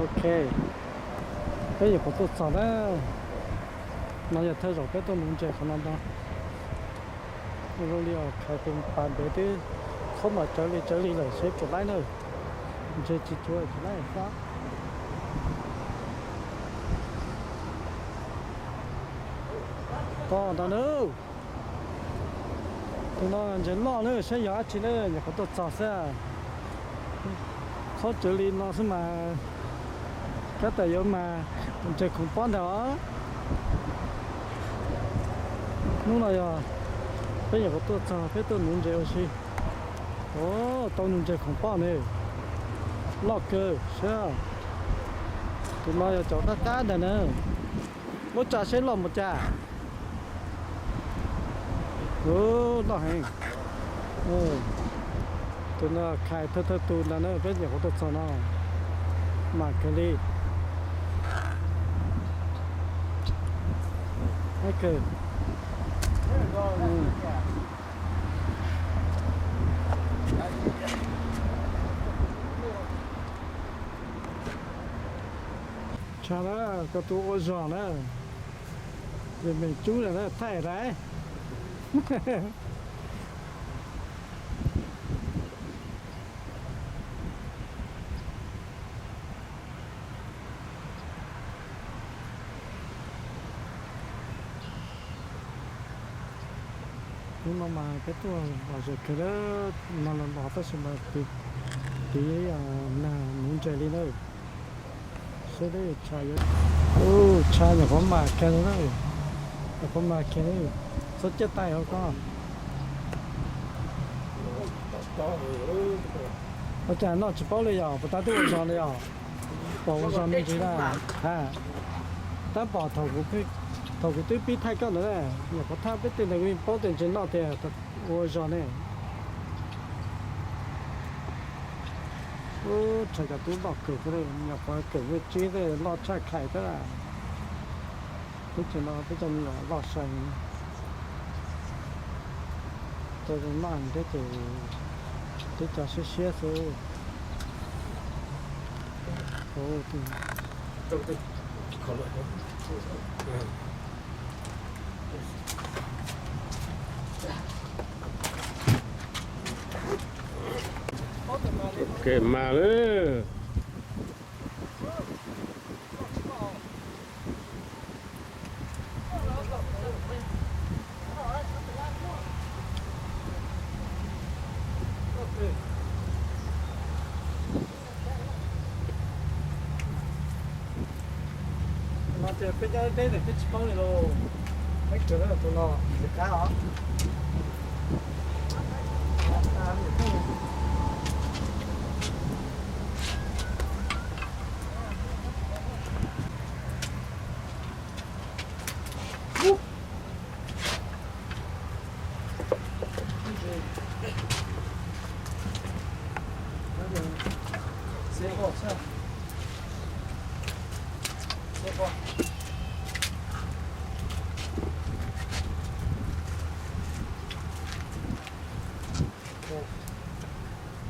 Ok, peb nyuam qhuav tuaj txog na. No yog thawj zaum peb tuaj nuv ntses qhov no ntag. Zoo li os, khais tus pas ntev twb qhov mas tsawv li tsawv li lawm seb puas laib na. Ntses tsis tshuav tsis laib xwb. Tod ntag na. Tus no ntses loj na, saib yog dab tsi na, nyuam qhuav tuaj txog xwb. Qhov tsawv li no xwb mas tab tom yuav mas ntses khoom pob ntag os. Hnub no yog peb nyuam qhuav tuaj txog peb tuaj nuv ntses ua si. Tau nws ntses khoom pob ne, loj kawg saib. Tus no yog cov qab qab ntag na. Muab tsa seb loj mus cas. Loj heev. Tus no khais thawj thawj tus ntag na, peb nyuam qhuav tuaj txog no. Mas kawg li. Tshaj na, koj tus ua zog na, yog me tub na, thaij rais. Hnub no mas peb tuaj lom zem kawg, nag los los tab sis mas tiv, tiv nag nuv ntses li na. Seb peb tshav, tshav nyuam qhuav mam kiag li na, nyuam qhuav mam kiag li. Txhob ciaj tais hauv koj. Ua cas noj tsis paub li yog puas tab twb ua zog li os? Pom ua zog me ntsis na. Ha, tab pom thaum kuv twb pib thaij koj ntawd na, nyuam qhuav thaij peb tej ntawd kuv yeej paub tias ntses noj tias ua zog ne. Ub, tshav cov tub loj kawg thiab, nyuam qhuav kawm nyob tsib tej loj tshaj khais thiab. Teb chaws no peb cov me nyuam loj sai, cov zoo noj thiab ces teb chaws siab siab xwb. Kev mas lawm. No ces peb cov deb ntawm peb tsis paub li lauj. Peb kawm lawm tus no nws qab os.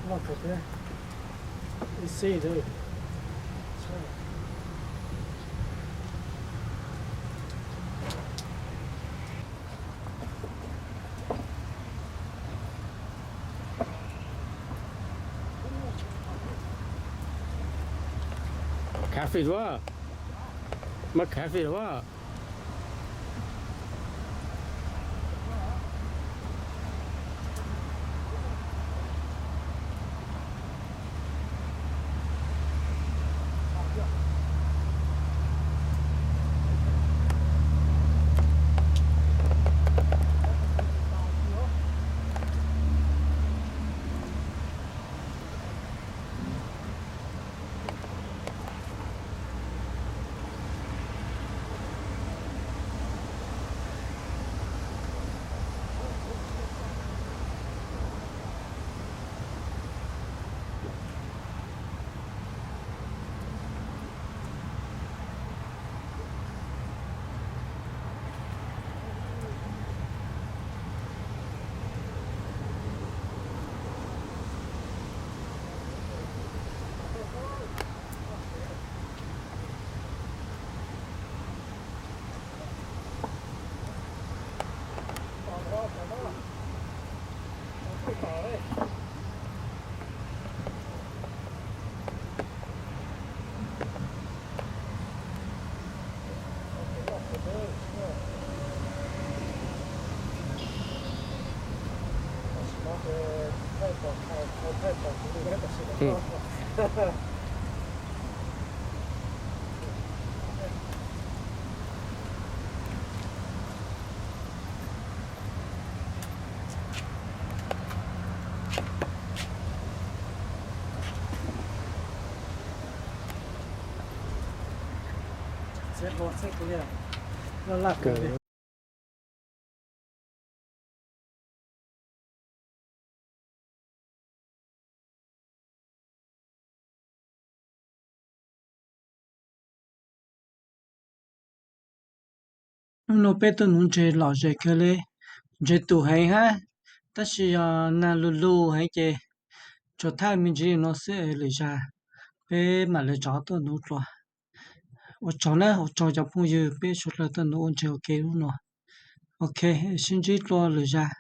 Loj kawg thiab. Ib xib lawm. Catfish วะ มา catfish วะ Hnub no peb tuaj nuv ntses lom zem kawg li, ntses tus heev hab, tab sis yog nag lug lug heev ces tsuas thaij me ntsis no xwb es lwm zag peb mam li rov tuaj nuv dlua. Ua tsaug na, ua tsaug cov phooj ywg peb suav dlawg tuaj nuv ua ntses ua ke lub no. Ok, sib ntsib dlua lwm zag.